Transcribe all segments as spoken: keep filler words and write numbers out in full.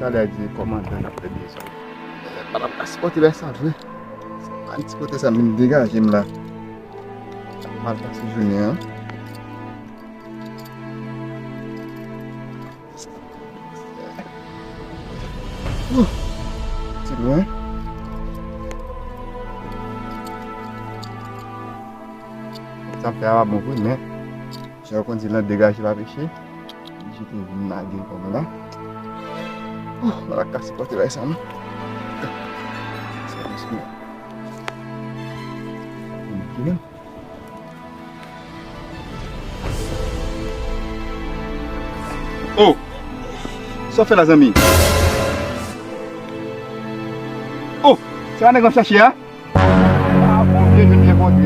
Talè di kòmandan n ap fè bezwen. M pa t ap ka sipòte bagay sa vre. Pa n ti kote sa m vin degaje m la. M al pase jounen an. Ti lwen. Sa m fè a pa bon vre, men jan yo konn di lan degaje pa peche. Oblije te vin lage kò m la. Oh, m pa ka sipòte bagay sa non. Sa riske. Konplike menm. Oh! Sa w fè la, zanmi? Oh! Se pa nèg la m chache a? Ah, Bondye, jwenn byen kontre.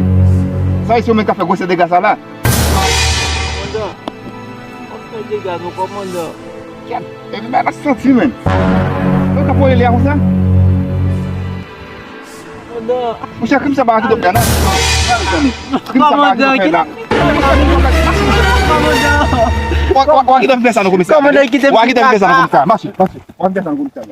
Sa e se ou menm k ap fè gwosè dega sa la? Kòmandan, w ap fè dega non, kòmandan. Kèt, epi bagay la santi, menn. Ou ka pwole li a konsa? Kòmandan. Monchè, krim sa pa kite w fè, non. Krim sa pa kite w fè la. Kòmandan. Wa, wa, wa kite m fè sa, non, komisè. Kòmandan, kite m. Wa kite m fè sa, non, komisè. Mache, mache. Wa kite m fè sa, non, komisè.